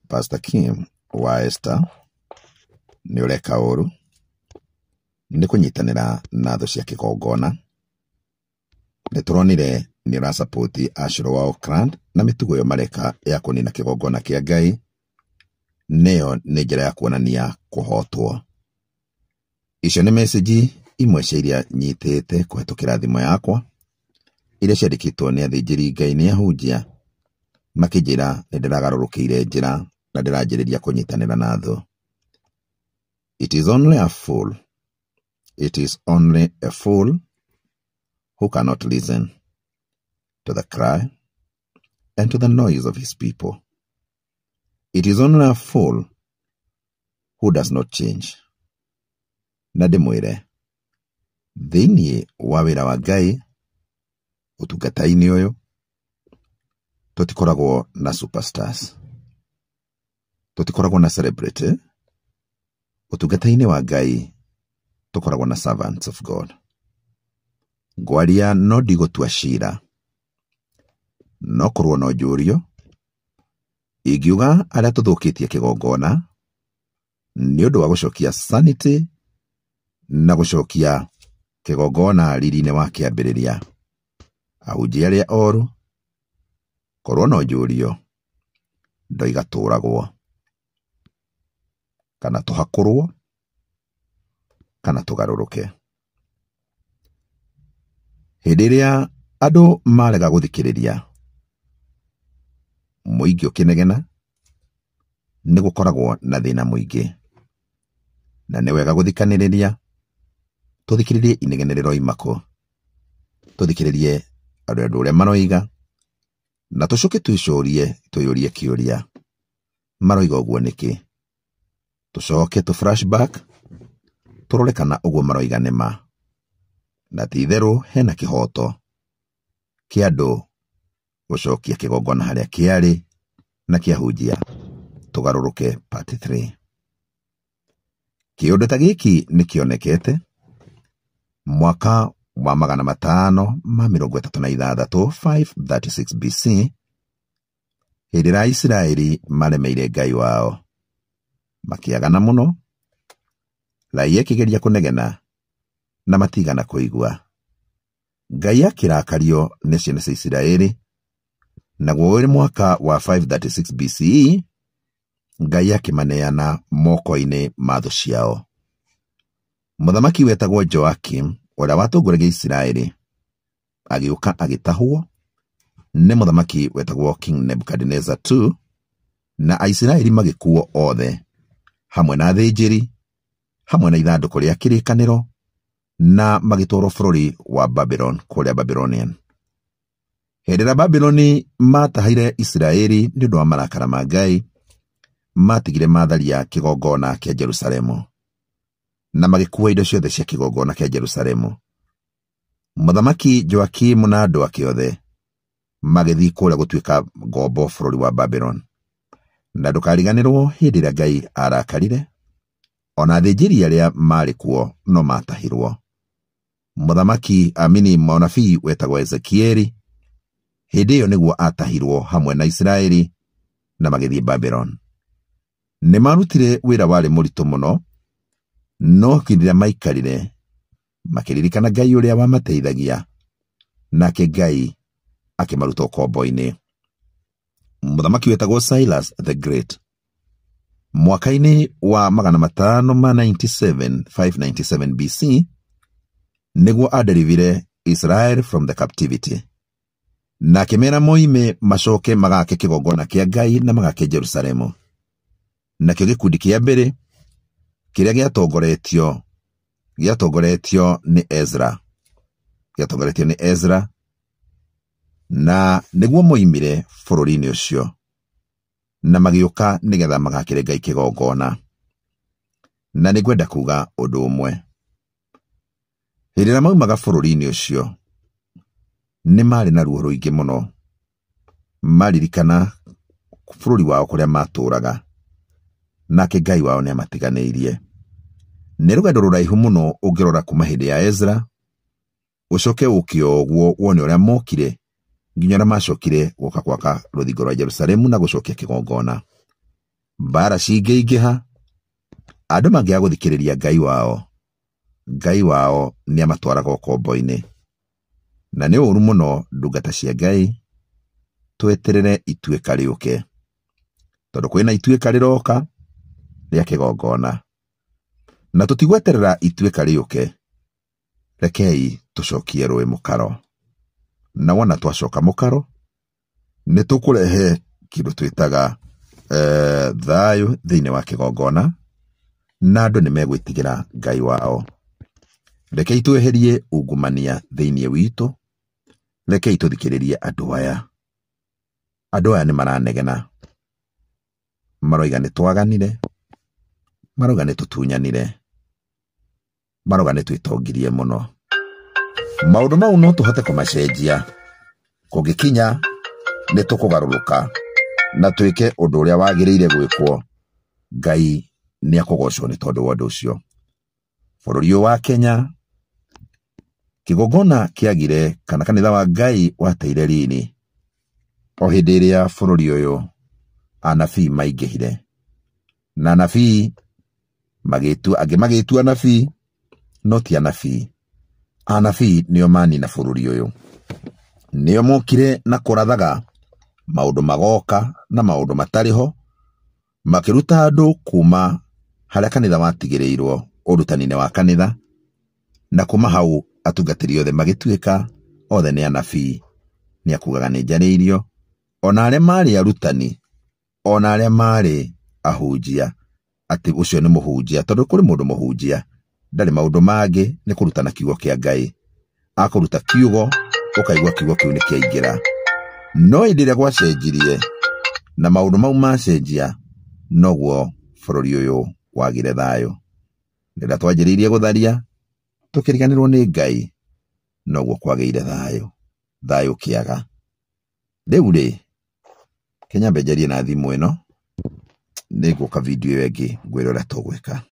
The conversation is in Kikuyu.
Pastor Kim wa Esther, nĩ ũreka ũru nĩ kũnyitanĩra na thũ cia kĩgongona. Nĩ tũronire nĩ ũrasapoti Ashur wa Oakland na mĩtugo ĩyo mareka ya kũnina kĩgongona kĩa Ngai, nĩyo nĩ njĩra ya kuonania kũhotwo. Icio nĩ message imwe cia iria nyitĩte kũhetũkĩra thimũ yakwa, iria ciandĩkĩtwo nĩ athĩnjĩri Ngai nĩ ahunjia makĩnjĩra nĩ ndĩragarũrũkĩire njĩra na ndĩranjĩrĩria kũnyitanĩra na thũ. It is only a fool, it is only a fool who cannot listen to the cry and to the noise of his people. It is only a fool who does not change. Na ndĩmwĩre, thĩinĩ wa wĩra wa Ngai, ũtungata-inĩ ũyũ, tũtikoragwo na superstars, tũtikoragwo na celebrity. Ũtungata-inĩ wa Ngai tũkoragwo na servants of God. Ngwaria no ndigũtua cira, no korwo no njũrio, ingiuga arĩa tũthũkĩtie kĩgongona nĩ ũndũ wa gũcokia sanity na gũcokia kĩgongona riri-inĩ wa kĩambĩrĩria, ahunjia arĩa oru, korwo no njũrio, ndoiga tũragwo kana tũhakũrwo kana tũgarũrũke. Hĩndĩ ĩrĩa andũ marega gũthikĩrĩria, mũingĩ ũkĩnegena, nĩ gũkoragwo na thĩna mũingĩ, na nĩ wega gũthikanĩrĩria, tũthikĩrĩrie inegene rĩroima kũ, tũthikĩrĩrie andũ ũrĩa maroiga, na tũcoke twĩcũrie twĩyũrie kĩũria, maroiga ũguo nĩkĩ? Tũcoke tũ flashback tũrore kana ũguo maroiga nĩ ma, na ti itherũ hena kĩhoto kĩa andũ gũcokia kĩgongona harĩa kĩarĩ na kĩahunjia. Tũgarũrũke part 3. Kĩũndũ ta gĩkĩ nĩ kĩonekete mwaka wa 536, 536 BC, hĩndĩ ĩrĩa Isiraeli maremeire Ngai wao, makĩagana mũno, raia ĩkĩgeria kũnegena na matigana kũigua. Ngai akĩrakario nĩ ciana cia Isiraeli, naguo ũrĩ mwaka wa 536 BCE, Ngai akĩmaneana moko-inĩ ma thũ ciao. Mũthamaki wetagwo Joakim, ũrĩa watongoragia Isiraeli, agĩũka agĩtahwo nĩ mũthamaki wetagwo King Nebuchadnezzar II, na Aisiraeli magĩkuo othe, hamwe na athĩnjĩri, hamwe na ithandũkũ rĩa kĩrĩkanĩro, na magĩtwarwo bũrũri wa Babylon, kũrĩa Babylonian. Hĩndĩ ĩrĩa Babyloni matahire Isiraeli nĩ ũndũ wa marakara ma Ngai, matigire matharia kĩgongona kĩa Jerusalemu na magĩkua indo ciothe cia kĩgongona kĩa Jerusalemu. Mũthamaki Joakimu na andũ ake othe magĩthiĩ kũrĩa gũtuĩka ngombo bũrũri wa Babylon. Na ndũkariganĩrwo hĩndĩ ĩrĩa Ngai arakarire, ona athĩnjĩri arĩa marĩ kuo no matahirwo. Mũthamaki amini mũnabii wetagwo Ezekieli, hĩndĩ ĩyo nĩguo atahirwo hamwe na Isiraeli na magĩthiĩ Babylon. Nĩ marutire wĩra warĩ mũritũ mũno, no hĩndĩ ĩrĩa maikarire makĩririkana Ngai ũrĩa wamateithagia, nake Ngai akĩmaruta ũkombo-inĩ. Mũthamaki wetagwo Cyrus the Great, mwaka-inĩ wa 597, 597 BC, nĩguo aderivire Israel from the captivity, na akĩmera moime macoke magake kĩgongona kĩa Ngai na magake Jerusalemu. Nakĩo gĩkundi kĩa mbere kĩrĩa gĩatongoretio nĩ Ezra, gĩatongoretio nĩ Ezra, na nĩguo moimire bũrũri-inĩ ũcio na magĩũka nĩgetha magakĩre Ngai kĩgongona. Na nĩngwenda kuga ũndũ ũmwe, hĩndĩ ĩrĩa maumaga bũrũri-inĩ ũcio nĩ marĩ na ruo rũingĩ mũno, maririkana bũrũri wao kũrĩa matũraga, nake Ngai wao nĩ amatiganĩirie. Nĩ rũgendo rũraihu mũno ũngĩrora kuma hĩndĩ ya Ezra, ũcoke ũke o ũguo wone ũrĩa mokire nginya ũrĩa macokire gũka gwaka rũthingo rwa Jerusalemu na gũcokia kĩgongona. Mbara cingĩingĩha, andũ mangĩaga gũthikĩrĩria Ngai wao, Ngai wao nĩamatwaraga ũkombo-inĩ. Na nĩ ũru mũno ndungata cia Ngai tweterere ituĩka rĩũke, tondũ kwĩna ituĩka rĩroka rĩa kĩgongona, na tũtigweterera ituĩka rĩũke. Rekei tũcokie rũĩ mũkaro, na wona twacoka mũkaro nĩ tũkũrehe kĩndũ twĩtaga thayũ thĩinĩ wa kĩgongona, na andũ nĩ megwĩtigĩra Ngai wao. Rekei tweherie ungumania thĩinĩ witũ, rekei tũthikĩrĩrie andũ aya. Andũ aya nĩ maranegena, maroiga nĩ twaganire, maroiga nĩ tũtunyanire, maroiga nĩ twĩtongirie mũno. Maũndũ mau no tũhote kũmacenjia kũngĩkinya nĩ tũkũgarũrũka na twĩke ũndũ ũrĩa wagĩrĩire gwĩkwo. Ngai nĩ akũgocwo nĩ tondũ wa ũndũ ũcio. Bũrũri ũyũ wa Kenya, kĩgongona kĩagire kana kanitha wa Ngai wateire riri o hĩndĩ ĩrĩa bũrũri ũyũ anabii maingĩhire, na anabii magĩtua, angĩ magĩtua anabii no ti anabii. Anabii nĩo manina bũrũri ũyũ, nĩo mokire na kũrathaga maũndũ magoka na maũndũ matarĩ ho, makĩruta andũ kuma harĩa kanitha watigĩrĩirwo ũrutani-inĩ wa kanitha, na kuma hau atungatĩri othe magĩtuĩka othe nĩ anabii. Nĩ akugaga nĩ njarĩirio, ona arĩa marĩ arutani, ona arĩa marĩ ahunjia, atĩ ũcio nĩ mũhunjia, tondũ kũrĩ mũndũ mũhunjia ndarĩ maũndũ mangĩ nĩ kũrutana kiugo kĩa Ngai. Akũruta kiugo ũkaigua kiugo kĩu nĩ kĩaingĩra. No hĩndĩ ĩrĩa gwacenjirie na maũndũ mau macenjia, noguo bũrũri ũyũ wagire thayũ. Rĩrĩa twanjĩrĩirie gũtharia tũkĩriganĩrwo nĩ Ngai, noguo kwagĩire thayũ, thayũ ũkĩaga. Rĩu rĩ, Kenya nyambe njarie na thimũ ĩno, nĩngũka video ĩyo ĩngĩ ngwĩre ũrĩa tũgwĩka.